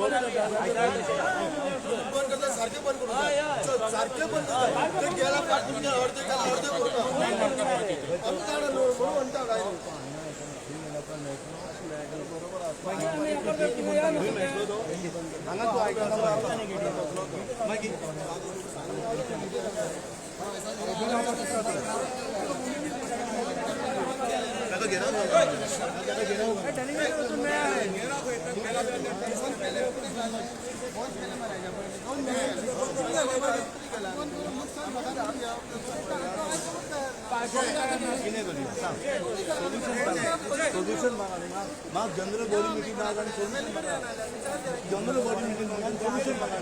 बंद करता सारखे बंद करू सारखे बंद करता ते गेला पाठ अर्धे गेला अर्धे करू आमी जाणा न्हू म्हणून म्हणटा काय हांगा तूं आयकना मागीर सोल्युशन मागा जनरल बॉडी मिटींग मागा आणि सोल्युशन मागा जनरल बॉडी मिटींग मागा आणि सोल्युशन मागा.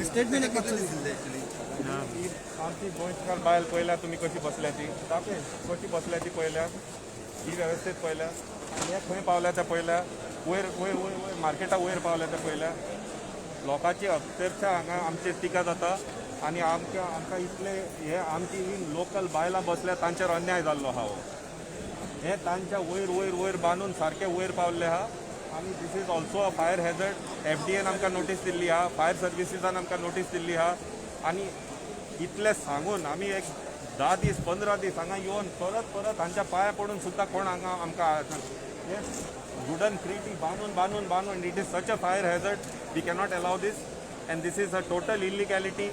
स्टेटमेंट एक मातसो दिसले एक्चुअली आमची गोंयकार बायल पळयल्या तुमी कशी बसल्या ती दाखय कशी बसल्या ती पळयल्या ही वेवस्थीत पळयल्या आनी हे खंय पावल्या ते पळयल्या वयर वयर वयर वयर मार्केटा वयर पावल्या ते पळयल्या. लोकांची अक्षरशः हांगा आमचेर टिका जाता आनी आमकां आमकां इतले हे आमची ही लोकल बायलां बसल्या तांचेर अन्याय जाल्लो आहा हो. हे तांच्या वयर वयर वयर बांदून सारके वयर पावल्ले आहा आनी this is also a fire hazard. FDA आमकां नोटीस दिल्ली आहा, फायर सर्विसीसान आमकां नोटीस दिल्ली आहा आनी इतलें सांगून आमी एक 10 दीस 15 दीस हांगा येवन परत परत हांच्या पांया पडून सुद्दां कोण हांगा आमकां हे वुडन क्रेटी बांदून बांदून बांदून it is such a fire hazard. We cannot allow this and this is a total illegality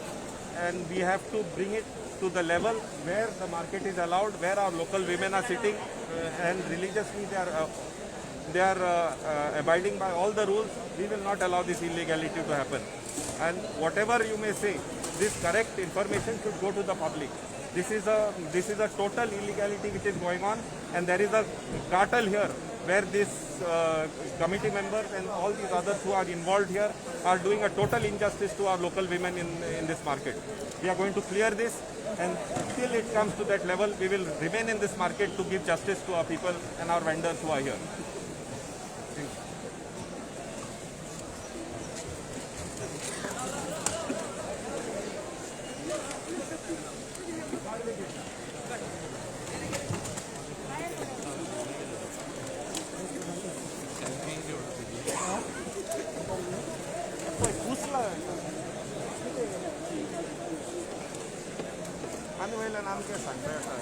and we have to bring it to the level where the market is allowed, where our local women are sitting and religiously they are abiding by all the rules. We will not allow this illegality to happen. And whatever you may say, this correct information should go to the public. This is a total illegality which is going on, and there is a cartel here where this committee members and all these others who are involved here are doing a total injustice to our local women in this market. We are going to clear this, and till it comes to that level, we will remain in this market to give justice to our people and our vendors who are here. Thank you. आनी वयल्यान आमकां सांगता येता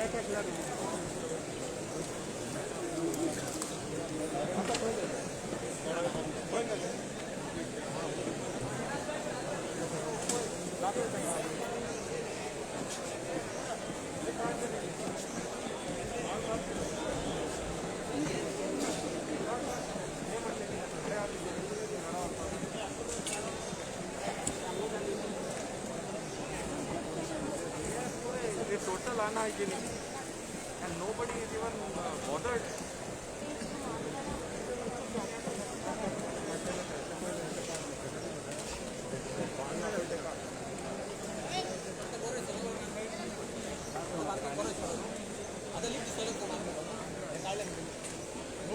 एक एकल्याक Total unhygienic and nobody is even bothered.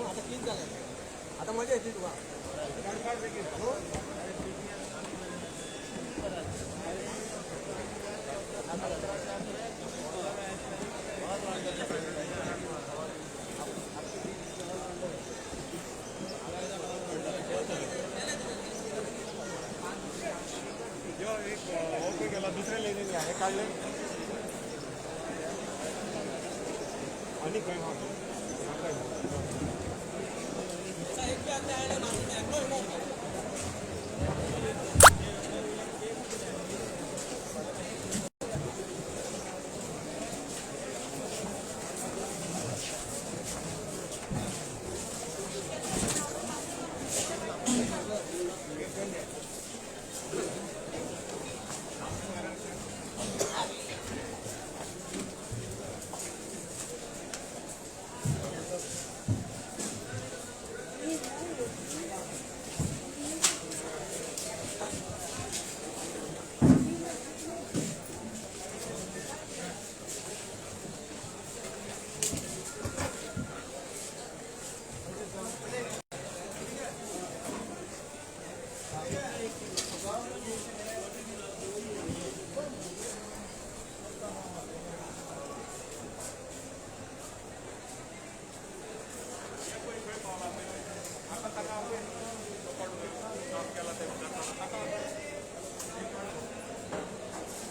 आता clean झालं, आता मजा येते तुका. यो एक ओके केला, दुसरे लेनीन हे काडले आनी खंय आहा.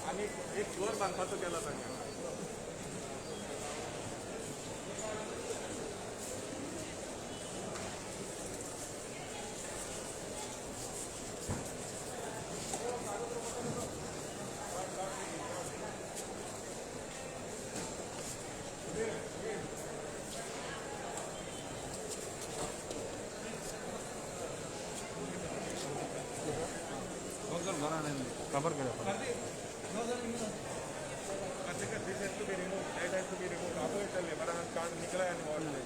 आनी एक घर बांदपाचो केला तांकां. खबर केल्या. This has to be removed, that has to be removed. आपो लेबरान कार्ड निकला आनी वाडले.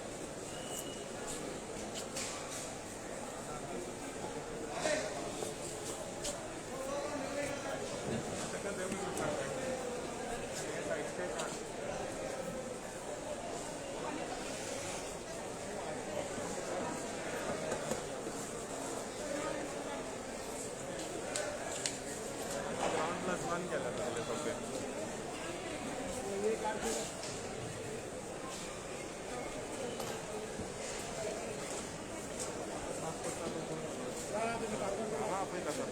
ग्राउंड प्लस वन केला सगळे सगळे. हा पळयता sir.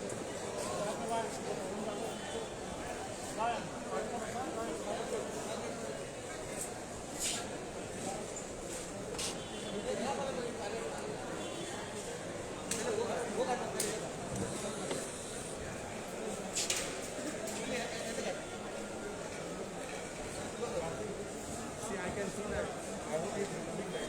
See, I can see that. I hope he's removing that.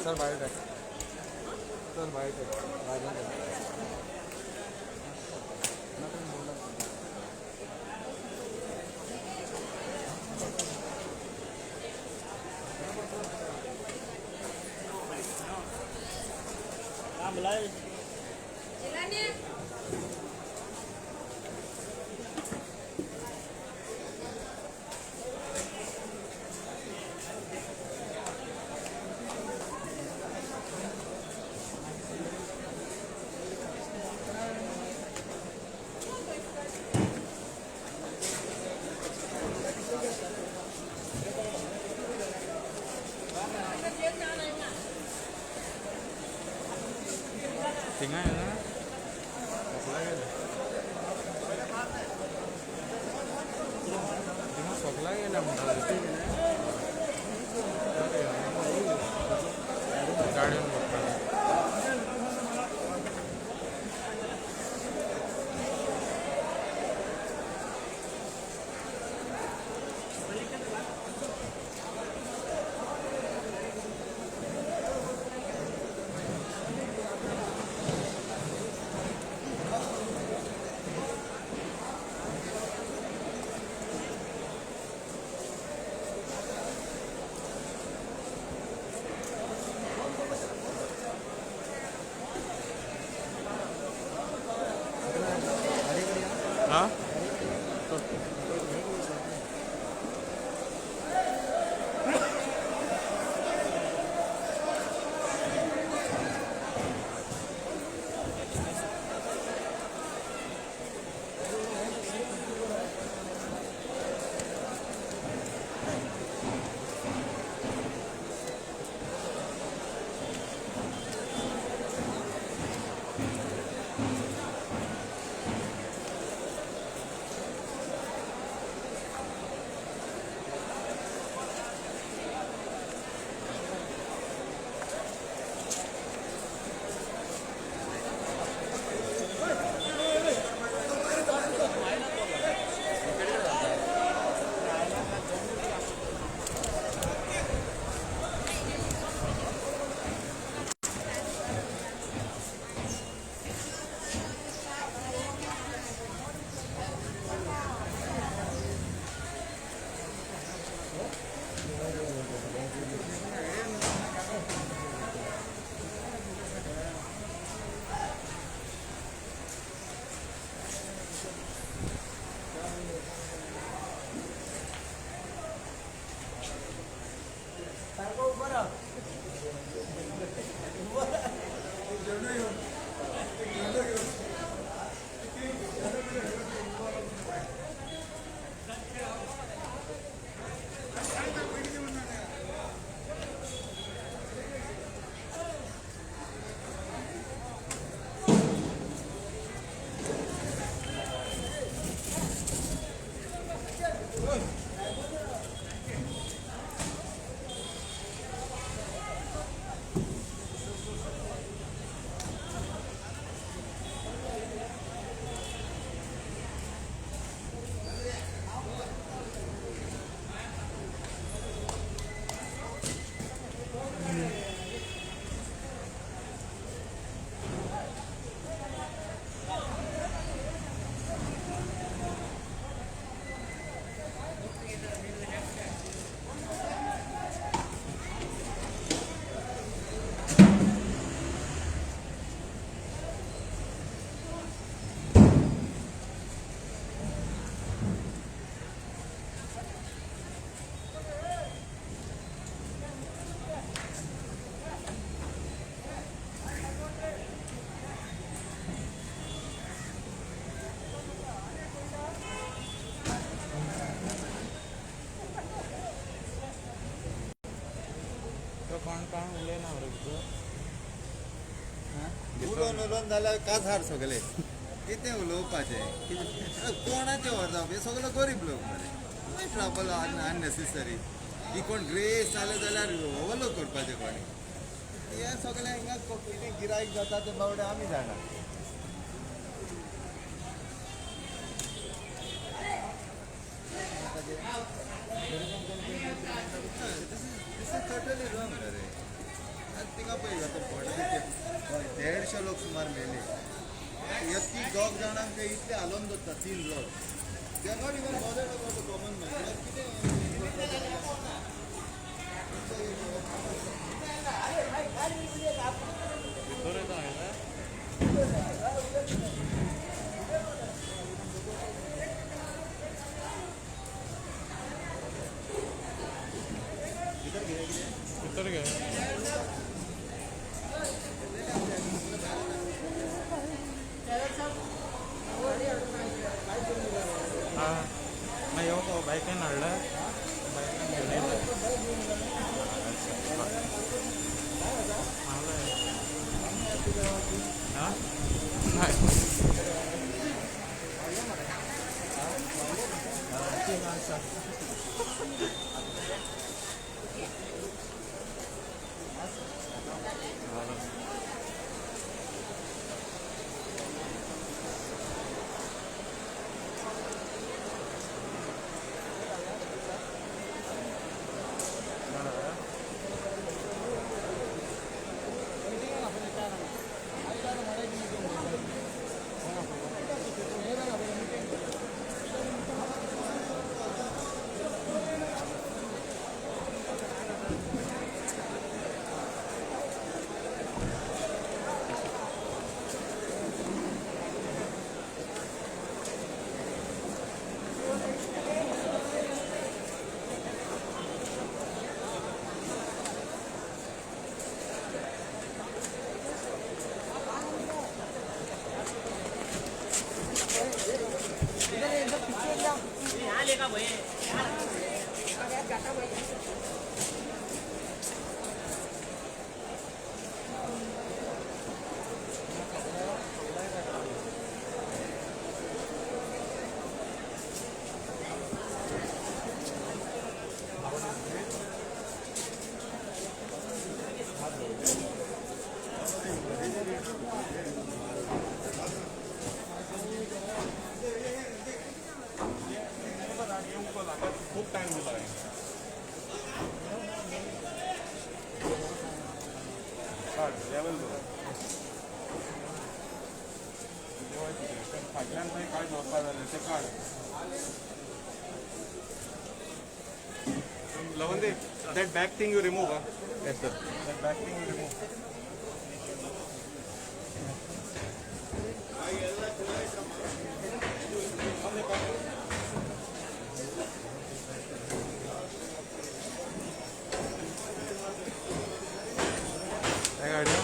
Sir भायर सर भायर थिंगा ना थिंगा सगळा गेला म्हणटा गाडयेन बसता. हाँ कोण काय उलयना मरे भितर. उलोवन उलोवन जाल्यार काजार सगळे कितें उलोवपाचें कोणाचें व्हरता हे सगळे गरीब लोक मरे. मागीर ट्रबल अननेसेसरी ही कोण ग्रेस जालें जाल्यार ओवरलोक करपाचें कोणी हें सगळें हिंगा कितें गिरायक जाता तें बावडे आमी जाणा. This is totally wrong मरे. थिंगा पळय आतां भट 150 लोक सुमार मेले. ह्या ती दोग जाणांक ते इतले हालोवन दवरता 3 लोक. They are not even bothered about the common man. कितें भितर घे. मागीर यो बायकान हाडला, बायकान घेवन येयला. हां खूब टायम दिला हांवें. काड लेवल दवर. फाटल्यान खंय काय दवरपा जालें तें काड. Lavande, that back thing you remove, huh? Yes, sir. That back thing you remove. गाडयो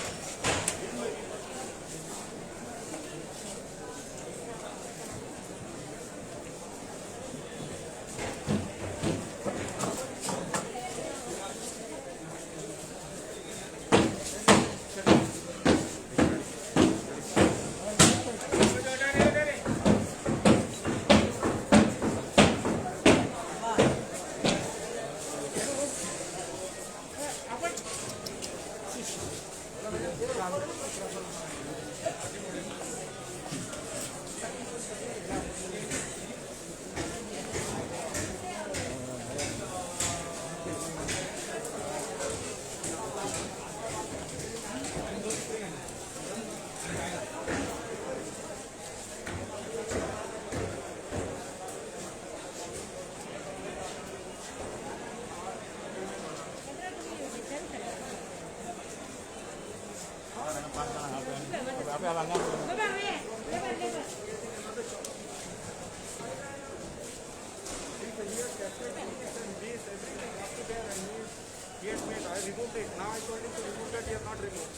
He has made, I removed it. Now I told him to remove that, he has not removed.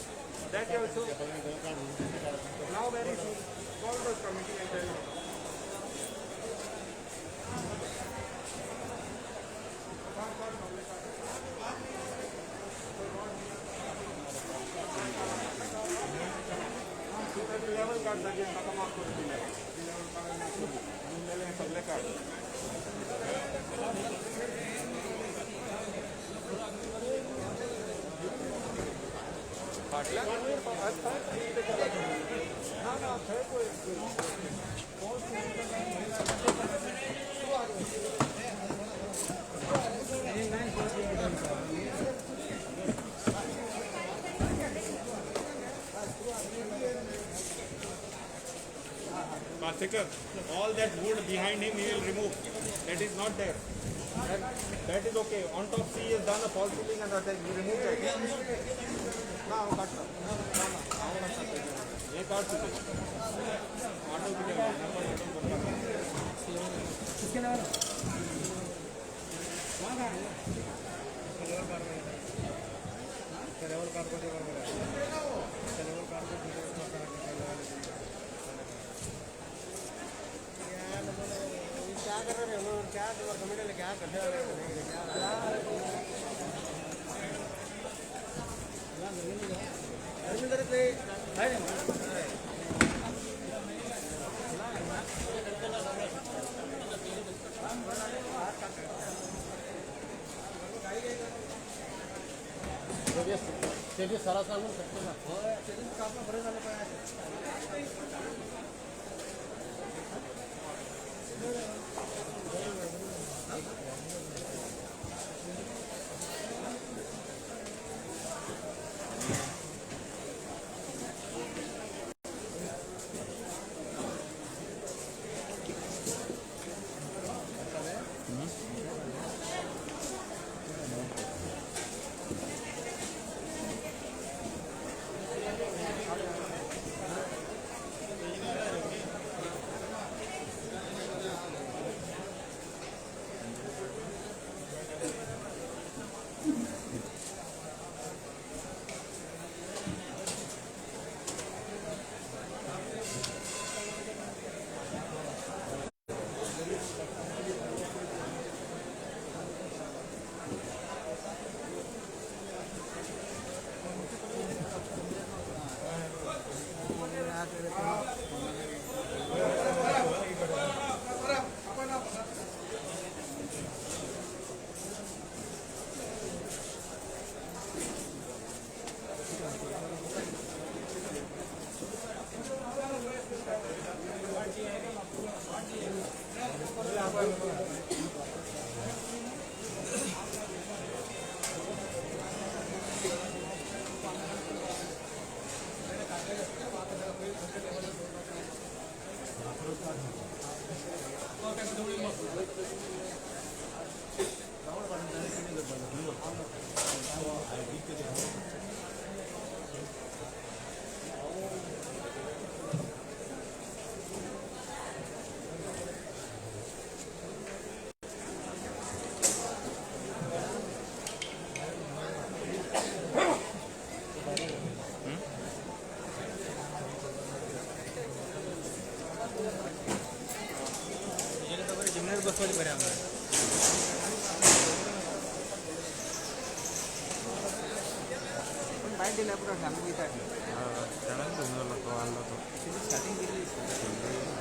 That he also. Now where is he? Call the committee and tell him. Level card जागे म्हाका माफ करून दिलें. Level card माफ करून दिलें सगळे card. फाटल्यान ना ना थंय पळय. Palsekar, all that wood behind him he will remove. That is not there. That is okay. On top see he has done a false ceiling and that he remove that. ना हांव काडटा. ना ना हांव काडटा. हे काड तुजें. माटव कितें क्या कर रहे हो क्या कमेटी क्या करने वाले स्टार्टिंग केली.